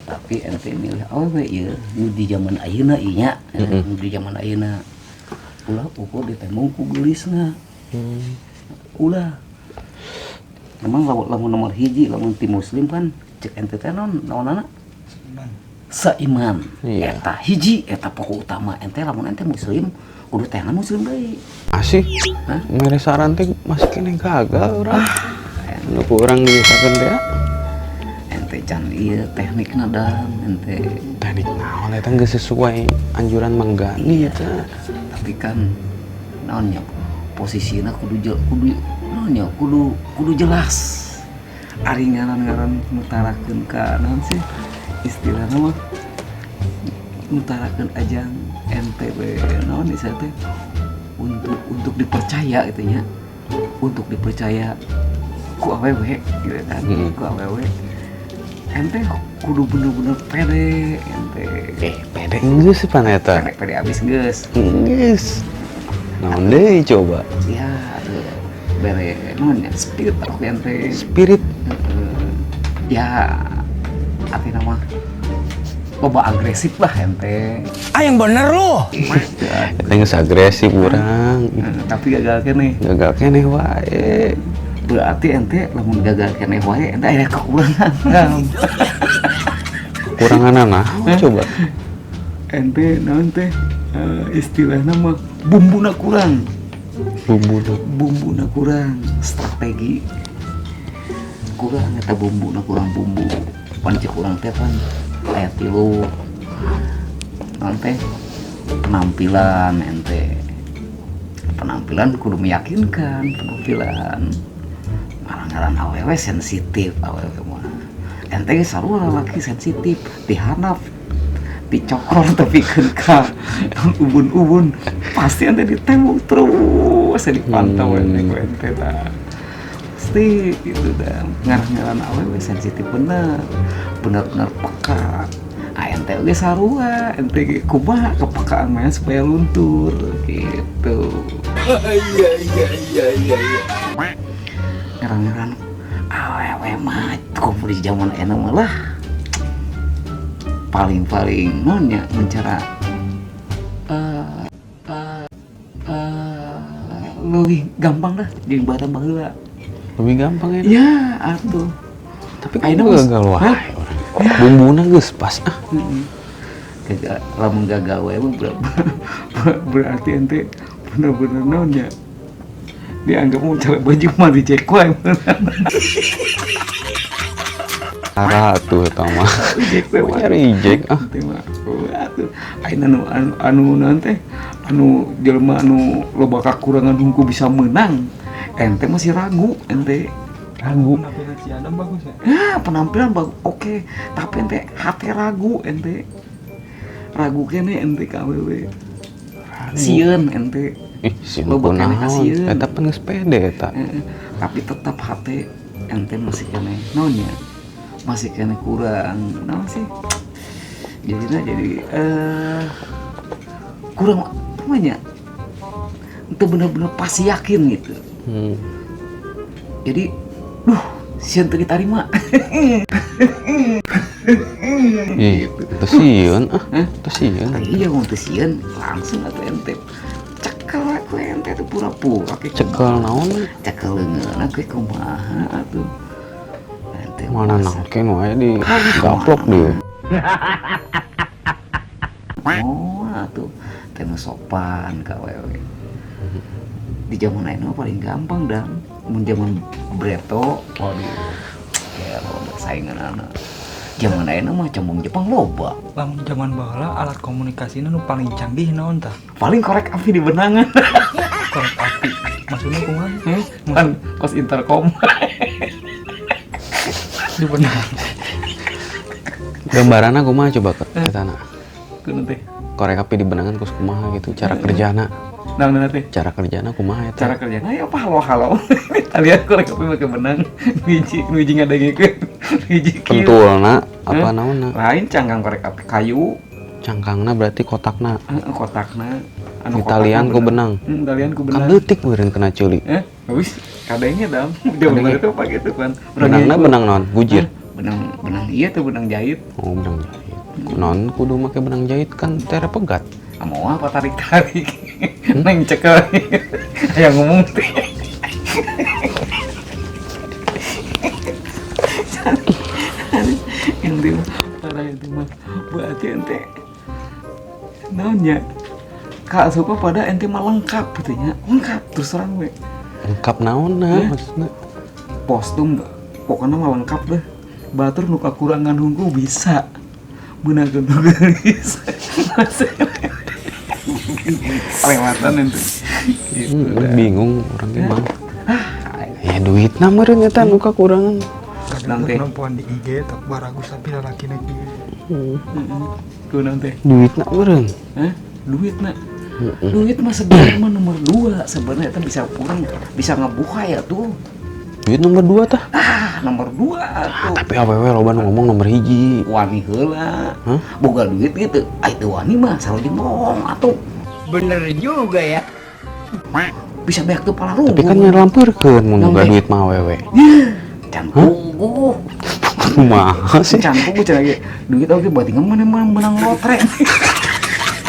Tapi ente milih awewe ieu nu di zaman ayeuna ieu nya, nu di zaman ayeuna. Ulah ukur ditembong ku geulisna. Ulah. Memang lamun lamun nomor hiji, lamun ti muslim kan cek ente teh non naonana? Seiman. Iya. Eta hiji, eta pokok utama ente. Lamun ente muslim kudu teangan muslim deui. Masih Hah? Mere saran teh masih keneh gagal urang. Nu ku urang diusahakeun teh. Ente can ieu teknikna dan ente. Teknik naon eta, geus sesuai anjuran Mang Gani eta. Tapi kan naonnya, posisinya kudu naonnya, kudu kudu jelas. Ari ngaran-ngaran ngutarakeun ka naon sih istilahna mah, ngutarakeun ajang ente we naon ieu teh untuk dipercaya gitu nya, untuk dipercaya ku awewe gitu kan. Ku awewe ente kudu bener-bener pede ente. Eh, pede geus sih pan eta. Pede pede abis geus. Geus. Naon deui coba? Ya aduh, bere naon ya, spirit aku ente. Spirit. Heeh. Ya artinya mah loba agresif lah ente. Ah, yang bener lu. Gitu. Eta geus agresif urang. Tapi gagal keneh. Gagal keneh wae. Berarti ente lamun gagal keneh wae, ente aya kekurangan. Kurangan naon coba? Ente naon teh, istilahna mah bumbuna kurang. Bumbu. Bumbuna kurang, strategi kurang eta, bumbuna kurang. Bumbu pan cek urang teh pan aya tilu, naon teh, penampilan ente, penampilan kudu meyakinkan. Penampilan ngaran-ngaran awewe sensitif, awewe mah ente ge sarua lalaki sensitif, dihandap dicokor tapi ka ubun-ubun pasti ente ditembok terus, dipantau. Ente ku ente tah pasti itu dah. Ngarang-ngaran awewe sensitif, bener bener-bener peka. Ah, ente oge sarua, ente ge kumaha kepekaan mah supaya luntur gitu. Iya. Ngarang-ngaran awewe mah kumpul di zaman enak malah paling-paling naonnya mencara lebih gampang lah dibatan baheula. Lebih gampang ya. Ya atuh. Tapi kan Ayeuna mas- gagal wae Hah? urang. Bumbuna geus pas ah. Gagal, lamun gagal wae mah berarti ente bener-bener naonnya, dianggap mau cari baju mah dicek wae. Parah tuh eta mah. Reject we. Mau reject ah. Ente mah atuh ayeuna anu anu anu naon teh, anu jelema anu loba kakurangan hungku bisa menang, ente masih ragu ente. Ragu. Penampilan si Adam bagus ya. Ah, penampilan bagus, oke, tapi ente hati ragu, ente ragu keneh ente ka awewe, sieun ente. Ih, sieun Loba keneh kunaon? kasieun. Eta pan geus pede eta. Tapi tetap hati ente masih keneh naonnya, masih keneh kurang naon sih jadinya, jadi kurang namanya itu bener-bener pasti yakin gitu. Jadi duh, sieun teu diterima. Ih, teu sieun ah. Teu sieun. Iya, mun teu sieun langsung atuh ente cekel aku, ente tuh pura-pura kayak. Cekel naon? Cekel leungeunna ke kumaha atuh ente. Mana masa- nangken wae di gaplok dia. Oh, atuh teh nu sopan ka awewe. Di zaman ayeuna mah paling gampang dah. Mun zaman Breto, waduh. Ya, loba saingan anak. Zaman ayeuna mah cembung Jepang loba. Lamun zaman baheula alat komunikasinya nu paling canggih naon tah? Paling korek api di benangan. Korek api. Maksudnya kumaha? Kan kos intercom. Di benang. Gambaranna kumaha coba ke etana? Kunaon teh? Korek api di benangan kos kumaha gitu cara kerjana? Naon teh? Cara kerjana kumaha eta? Cara kerjanya ya apa, halo halo. Kalian korek api make benang. Hiji hiji ngadengikeun. Hiji kieu. Pentulna apa? Hah? Naonna? Lain, cangkang korek api kayu. Cangkangna berarti kotakna. Heeh, kotakna anu. Ditalian ku benang. Talian ku Kan benang. leutik meureun kena ceuli. Eh, habis kadangnya dam. Zaman Kadenge. itu apa gitu kan. Benangna benang naon? Gujir. Hah? Benang benang iya tuh benang jahit. Oh, benang jahit. Non kudu make benang jahit kan tera pegat. Mau apa tarik-tarik? Neng cekel. Yang ngomong teh. Ente mah parah ente mah. Berarti ente naonnya? Kak suka pada ente mah lengkap gitu nya. Lengkap terus terang we. Lengkap naon nah maksudna? Postum pokoknya mah lengkap deh. Batur nu kakurangan hungku bisa. Meunangkeun bisa. Lewatan ente. Gitu, bingung orang emang. Ya duitna meureun eta nu kakurangan. Nanti perempuan di IG tak baragus tapi lalaki na kieu. Kunaon teh? Duitna meureun. Hah? Duitna. Duit mah sebenarnya mah nomor 2 sebenarnya eta bisa kurang bisa ngebuka ya tuh. Duit nomor 2 tah? Ah, nomor 2 tuh. Tapi awewe loba nu ngomong nomor 1. Wani heula. Boga duit gitu. Ah itu wani mah sarua bohong atuh. Bener juga ya. Bisa beak tuh pala ruguh. Tapi kan nyalampirkeun mun boga duit mah awewe. Can puguh. Kumaha sih? Can puguh cenah ge. Duit oge buat mana menang lotre.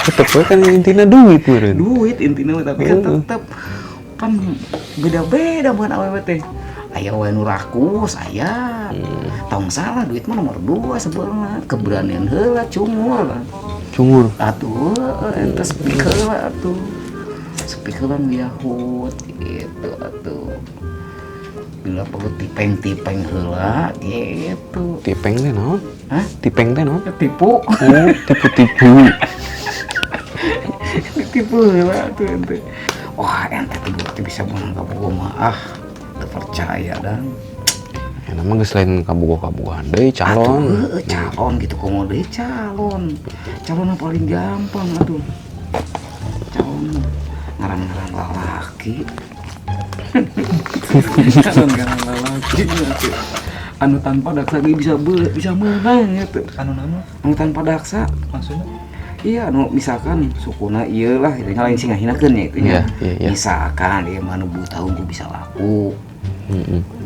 Tetep we kan intina duit meureun. Duit intina mah tapi kan tetep pan beda-beda bukan awewe teh. Aya we nu rakus aya. Tong salah duit mah nomor 2 sebenarnya. Keberanian heula cungur kan. Cungur. Atuh eta speak heula atuh. Speak heula yahut gitu atuh. Bila perlu tipeng-tipeng heula gitu. Tipeng teh naon? Hah? Tipeng teh naon? Tipu. Oh, tipu-tipu. Tipu heula atuh ente. Wah, ente tuh berarti bisa menang kabogoh mah. Ah, terpercaya dan. Ya nama geus lain kabogoh-kabogohan deui calon. Atuh, calon gitu komo deui calon. Calon paling gampang atuh. Calon ngarang-ngarang lalaki. Calon ngarang lalaki atuh. Anu tanpa daksa ge bisa menang gitu. Anu naon? Anu tanpa daksa maksudnya? Iya, anu misalkan sukuna ieu lah itu lain sing ngahinakeun nya itu nya. Iya. Misalkan ieu mah nu buta unggul bisa laku.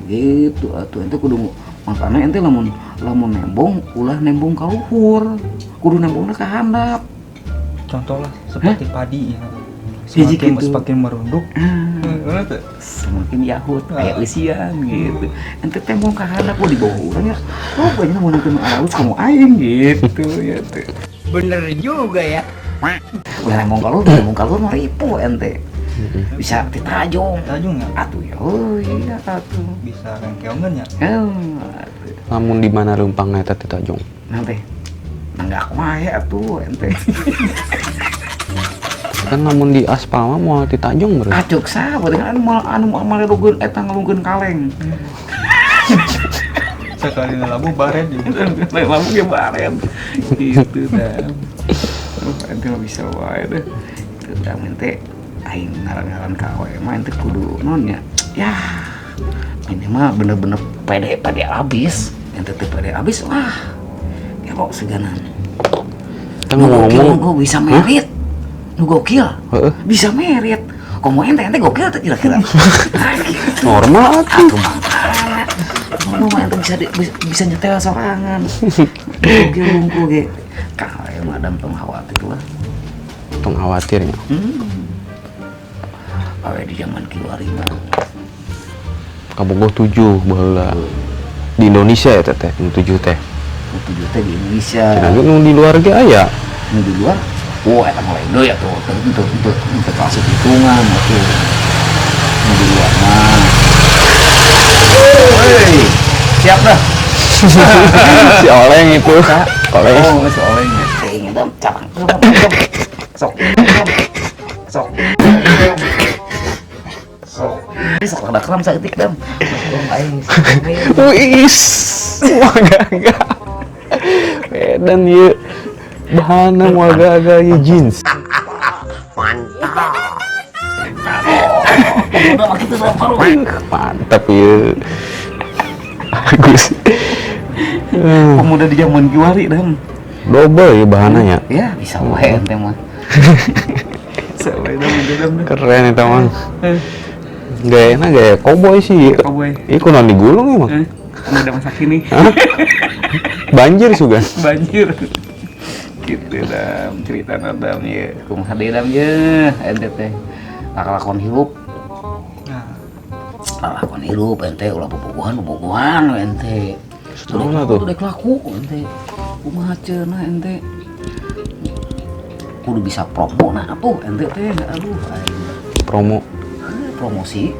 Gitu atuh ente kudu makana ente lamun lamun nembong ulah nembong ka luhur. Kudu nembongna ka handap. Contoh lah seperti padi ya. Semakin gitu. Semakin merunduk, semakin yahut, kayak eusian gitu. Ente tembong ka handap di bawah urang ya. Oh, banyak mun nonton alus kamu aing gitu ya teh. Bener juga ya. Ulah nembong ka luhur mah ripuh ente. Bisa ditajong. Tajong ya? Atuh ya, oh iya atuh. Bisa rengkeongan ya? Lamun di mana leumpangna eta ditajong? Nanti. Nanggak wae atuh ente. Kan lamun di aspal mah moal ditajong beureum. Acuk saha dengan anu anu malelugeun eta ngalungkeun kaleng. Sekali labu baret gitu. Labu ge baret. Gitu dah. Ente mah bisa wae deh. Itu dah ente aing ngaran-ngaran ka awewe mah ente kudu naon nya. Yah. Ini mah bener-bener pede-pede abis. Ente teh pede abis wah. Gelo seganan. Kita ngomong-ngomong bisa merit. Nu gokil. Bisa merit. Komo ente gokil teh kira-kira. Normal atuh. Atuh mah. Nu mah ente bisa nyetel sorangan. Gokil rungkul ge. Kae madam tong khawatir lah. Tong khawatir nya. Awe di zaman kiwari mah. Kabogoh 7 baheula. Di Indonesia ya teteh, nu 7 teh. Nu 7 teh di Indonesia. Cenah nu di luar ge aya. Nu di luar? Wah, eta mah lain deui atuh. Teu asup hitungan atuh. Nu di luar mah. Hei, siap dah. Si Oleng itu. Oleng. Oh, si Oleng. Aing eta cabang. Sok. Sok. Sok. Sok rada kram saeutik dam. Aing. Wis. Wah gagah. Edan ieu. Bahana moal gagah ieu jeans. Mantap. Mantap ieu. Bagus. Pemuda di zaman kiwari dam. Double ya bahananya. Ya, bisa wae ente mah. Bisa wae dam. Keren eta mah. Gayana gaya koboi sih. Koboi. Ieu kunaon digulung emang? Udah masa kini. Banjir sugan. Banjir. Gitu dam cerita dam ya. Kumaha deui dam ye ente teh. Lakon hirup. Nah, lakon hirup ente ulah bobogohan ente. Sudah tuh. Udah laku ente. Kumaha cenah ente. Kudu bisa promo nah atuh ente teh. Aduh aing. Promo. Promosi.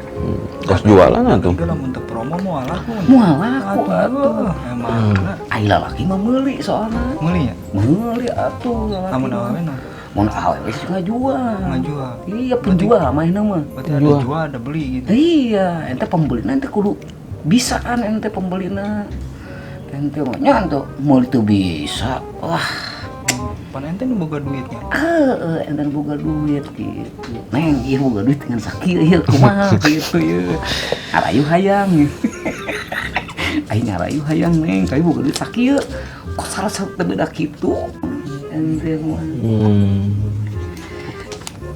Kos jualan atuh. Lamun teu promo moal laku. Moal laku atuh. Emang. Ai lalaki mah meuli soalna. Meuli ya? Meuli atuh lalaki. Lamun awewe nah. Mun awewe sih ngajual. Ngajual. Iya, penjual mah mah. Berarti ada jual ada beli gitu. Iya, ente pembelina ente kudu bisaan ente pembelina. Ente mah nya ente meuli teu bisa. Wah. Pan ente nu boga duitnya. Heeh, ente nu boga duit gitu. Neng, ieu boga duit dengan sakieu ieu kumaha gitu ieu. Ngarayu hayang. Aing ngarayu hayang neng, kayu boga duit sakieu. Kok salah teu beda kitu? Ente mah.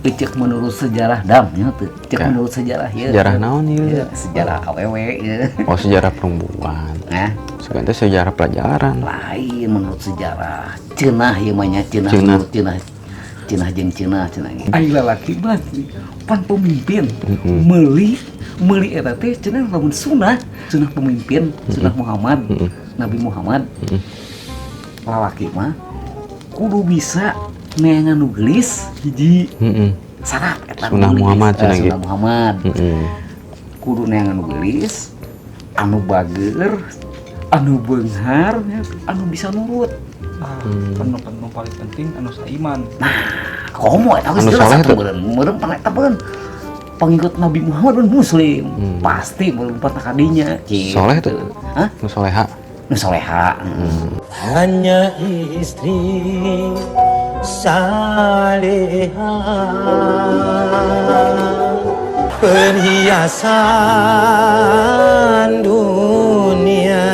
Cek menurut sejarah dam nya teu. Cek menurut sejarah ieu. Sejarah naon ieu? Sejarah awewe ieu. Oh, sejarah perempuan. Nah, sebenarnya sejarah pelajaran. Lain menurut sejarah. Cenah ieu mah nya cenah cenah jeung cenah cenah. Ai lalaki mah pan pemimpin. Meuli eta teh cenah lamun sunah, sunah pemimpin, sunah Muhammad, Nabi Muhammad. Lalaki mah kudu bisa neangan nu geulis hiji. Syarat eta sunah Muhammad cenah gitu. Sunah Muhammad. Kudu neangan nu geulis, anu bager, anu beunghar, anu bisa nurut. Anu paling penting anu saiman. Nah, komo eta geus jelas atuh meureun pan eta beun pengikut Nabi Muhammad beun muslim. Pasti meureun pan kadinya. Soleh tuh. Hah? Nu soleha. Nu soleha. Hanya istri saleha perhiasan dunia.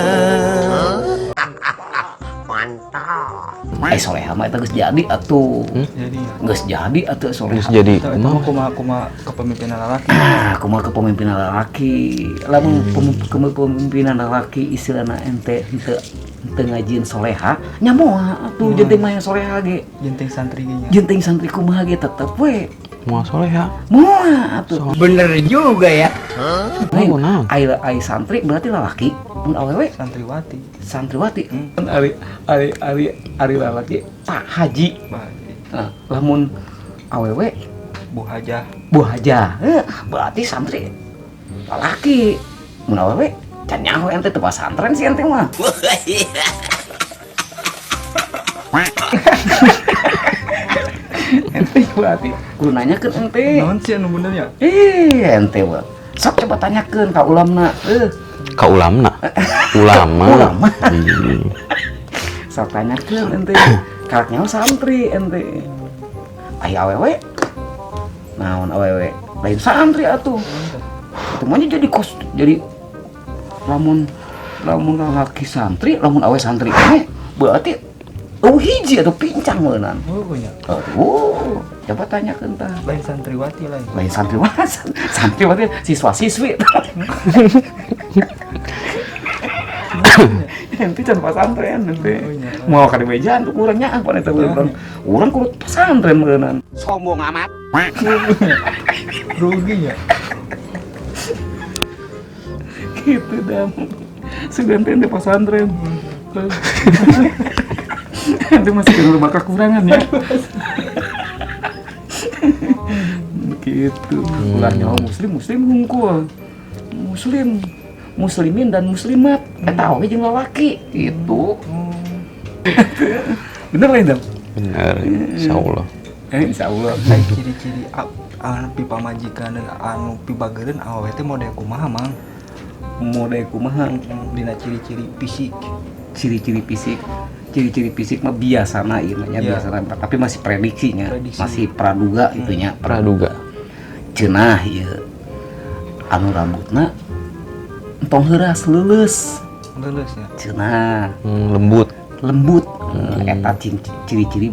Mantap. Soleha mah eta geus jadi atuh. Jadi geus jadi atuh soleha. Geus jadi. Eta mah kumaha kepemimpinan lalaki. Ah, kumaha kepemimpinan lalaki. Lamun kepemimpinan lalaki istilahna ente henteu ngajin soleha, nya moal atuh jenting mah soleha ge. Jenting santri ge nya. Jenting santri kumaha ge tetep we. Moal soleha. Moal atuh. Bener juga ya. Heuh. Ai santri berarti lalaki, mun awewe santriwati. Santriwati. Ari ari ari ari lalaki Pak Haji. Nah, lamun awewe Bu Hajah. Bu Hajah. Berarti santri lalaki. Mun awewe can nyaho ente teu pasantren sih ente mah. Ente berarti kudu nanyakeun ente. Naon sih anu bener ya? Ente mah. Sok coba tanyakeun ka ulamna. Ka ulamna? Ulama. Ulama. Sok tanyakeun ente. Karak nyaho santri ente. Aya awewe. Naon awewe? Lain santri atuh. Itu mah jadi kos jadi lamun lamun lalaki santri, lamun awe santri berarti hiji atau pincang meunan. Oh nya. Oh, coba tanyakeun tah. Lain santriwati lain. Lain santriwati. Santriwati siswa-siswi. Ente can pasantren ente. Mau ka dibejaan tuh urang nyaah pan eta urang. Urang kudu pesantren meunan. Sombong amat. Rugi ya. Gitu dam. Sugan teh ente pasantren. Ente masih kena bakal kekurangan ya. Gitu. Ulah nyawa muslim, muslim hungkul. Muslim, muslimin dan muslimat. Eta oge jeung lalaki gitu. Bener lain dam? Bener, insyaallah. Insyaallah. Ciri-ciri anu pipamajikan anu pibageureun awewe teh model kumaha mang? Model kumaha? Dina ciri-ciri fisik. Ciri-ciri fisik. Ciri-ciri fisik mah biasana ieu mah nya biasana, tapi masih prediksinya, prediksi. Masih praduga itunya, praduga. Cenah ieu anu rambutna entong heuras leuleus. Leuleus ya. Cenah. Lembut. Lembut. Eta ciri-ciri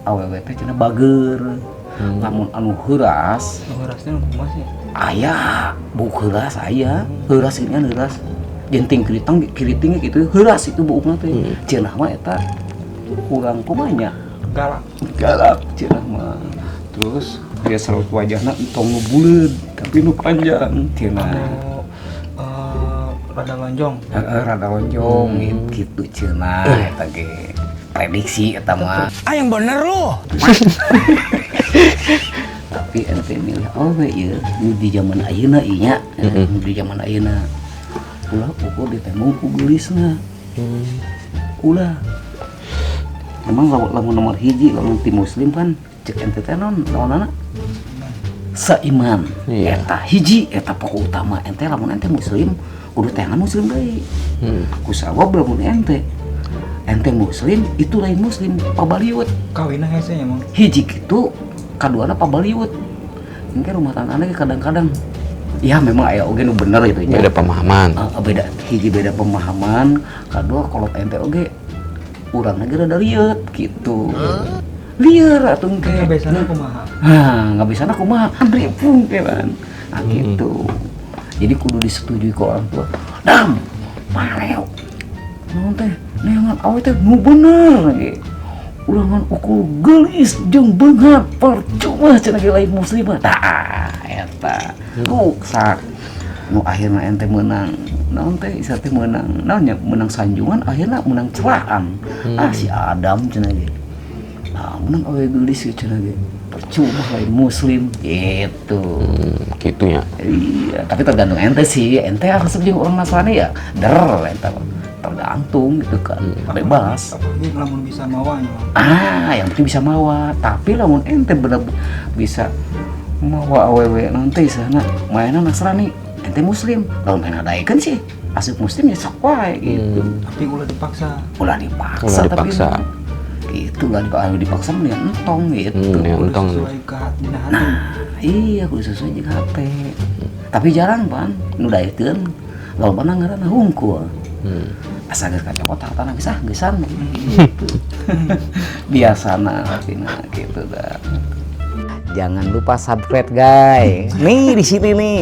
awewe teh cenah bager. Lamun anu heuras, heurasna kumaha sih? Aya, buk heuras aya. Heuras ini kan heuras. Jenting keriting keriting gitu, heuras itu buukna teh. Cenah mah eta kurang kumaha nya? Galak. Galak cenah mah. Terus dia sorot wajahna entong nu buleud tapi nu panjang cenah. Anu rada lonjong. Heeh, rada lonjong gitu cenah eta ge prediksi eta mah. Ah, yang bener lu. Tapi ente milih awewe ieu nu di zaman ayeuna ieu nya, nu di zaman ayeuna ulah ukur ditembong ku geulisna. Ulah emang lamun lamun nomor hiji, lamun ti muslim kan cek ente teh non lawanana seiman. Eta hiji, eta pokok utama ente. Lamun ente muslim kudu teangan muslim deui. Kusabab lamun ente ente muslim itu lain muslim pabaliut. Kawinna hese nya, Mang. Hiji gitu, kaduana pabaliut. Engke rumah tangga ge kadang-kadang ya memang aya oge nu bener itu nya. Beda pemahaman. Beda, hiji beda pemahaman, kedua kalau ente oge urang lagi rada lieur gitu, lieur atuh engke. Nggak biasanya kumaha? Nah, nggak bisa kumaha kan ripung teh kan. Nah, gitu. Jadi kudu disetujui ke orang tua. Dam, maleo. Naon teh? Neangan awewe teh nu bener lagi. Ulah ngan ukur geulis jeung beunghar, percuma cenah ge lain muslimah. Tah, eta. Ruksak. Nu akhirna ente meunang naon teh, isa teh meunang naon nya, meunang sanjungan, akhirna meunang celaan. Ah, si Adam cenah ge. Nah, meunang awewe geulis ge cenah ge. Percuma lain muslim gitu. Gitu ya. Iya, tapi tergantung ente sih. Ente resep jeung orang Nasrani ya, der ente mah. Tergantung gitu kan. Bebas. Apalagi lamun bisa mawa nya, Mang. Ah, yang penting bisa mawa. Tapi lamun ente bener bisa mawa awewe nanti sana mainan Nasrani, ente muslim. Lamun main adaikeun sih, asup muslim ya sok wae gitu. Tapi ulah dipaksa. Ulah dipaksa. Ulah tapi dipaksa. Gitu lah, dipaksa, dipaksa mendingan entong gitu. Ya, Kudu entong. sesuai ke hati, dina hati. Nah, iya, kudu sesuai jeung hate. Tapi jarang pan nu daekeun, lolobana ngaranna hungkul. Asa geus kacokot hartana geus, ah geusan gitu. Biasana tapi nah gitu dah. Jangan lupa subscribe, guys. Nih di sini nih.